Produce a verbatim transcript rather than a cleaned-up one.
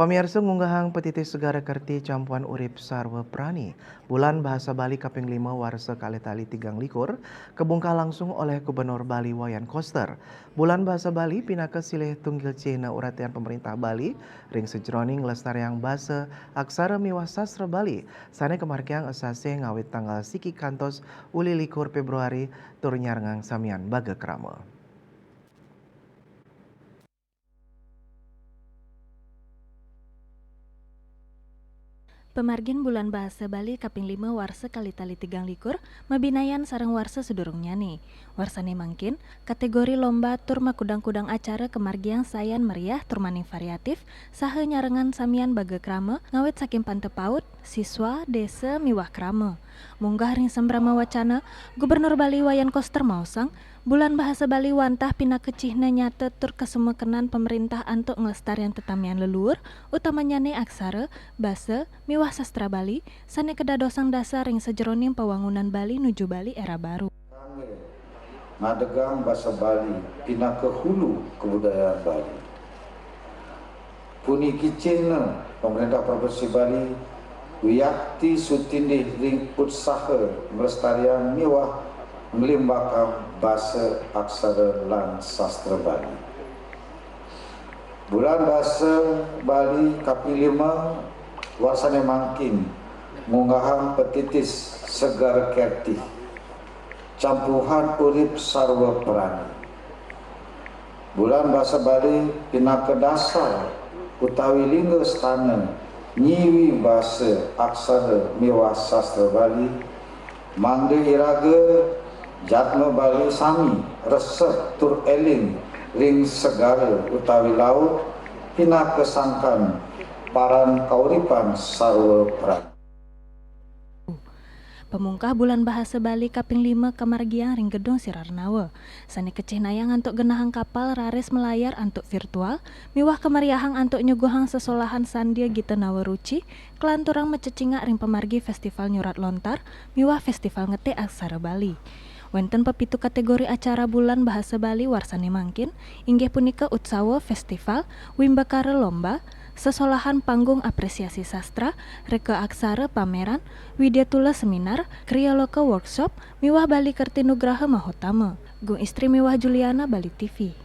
Pamiarsa, ngunggahang petitis Segara Kerti Campuhan Urip Sarwa Prani, Bulan Bahasa Bali kaping lima warsa kalih tali tigang likur, kabungkah langsung oleh Gubernur Bali Wayan Koster. Bulan Bahasa Bali pinaka silih tunggil cihna uratian pamarintah Bali ring sajeroning nglestariang basa, aksara miwah sastra Bali sane kamargiang asasih ngawit tanggal siki kantos uli likur Februari tur nyarengang samian baga krama. Pamargin Bulan Bahasa Bali kaping lima warsa kalih tali tigang likur mabinayan sareng warsa sadurungnyane. Warsane mangkin, kategori lomba tur makudang-kudang acara kamargiang sayan meriah tur maning variatif, saha nyarengang samian baga krama ngawit saking panta paut, siswa, desa, miwah krama. Munggah ring sambrama wacana, Gubernur Bali Wayan Koster maosang, Bulan Bahasa Bali wantah pinaka cihna nyata tur kasumekenan pamarintah antuk nglestariang tetamian leluur, utamanyane aksara, basa, miwah sastra Bali, sane kadadosang dasar ring sajeroning pawangunan Bali nuju Bali era baru. Ngadegang basa Bali pinaka hulu kabudayaan Bali. Puniki cihna Pemerintah Provinsi Bali wiakti sutindih ring utsaha nglestariang miwah nglimbakang basa, aksara, lan sastra Bali. Bulan Basa Bali kaping lima warsane mangkin ngunggahang petitis Segara Kerti, Campuhan Urip Sarwa Prani. Bulan Basa Bali pinaka dasar utawi lingga stana nyiwi basa, aksara miwah sastra Bali, mangda iraga jadma Bali sami resep tur eling ring segara utawi laut pinaka sangkan paran kauripan sarwa prani. Pamungkah Bulan Bahasa Bali kaping lima kamargiang ring Gedung Sirarnawa, sane kacihnayang antuk genahang kapal raris malayar antuk virtual, miwah kameriahang antuk nyuguhang sesolahan Sandia Gita Nawa Ruci, kalanturang macecingak ring pamargi Festival Nyurat Lontar miwah Festival Ngetik Aksara Bali. Wenten pepitu kategori acara Bulan Bahasa Bali warsane mangkin, inggih punika Utsawa Festival, Wimbakara Lomba, Sesolahan Panggung Apresiasi Sastra, Reka Aksara Pameran, Widyatula Seminar, Kriya Loka Workshop, miwah Bali Kerti Nugraha Mahotama. Gung Istri miwah Juliana, Bali T V.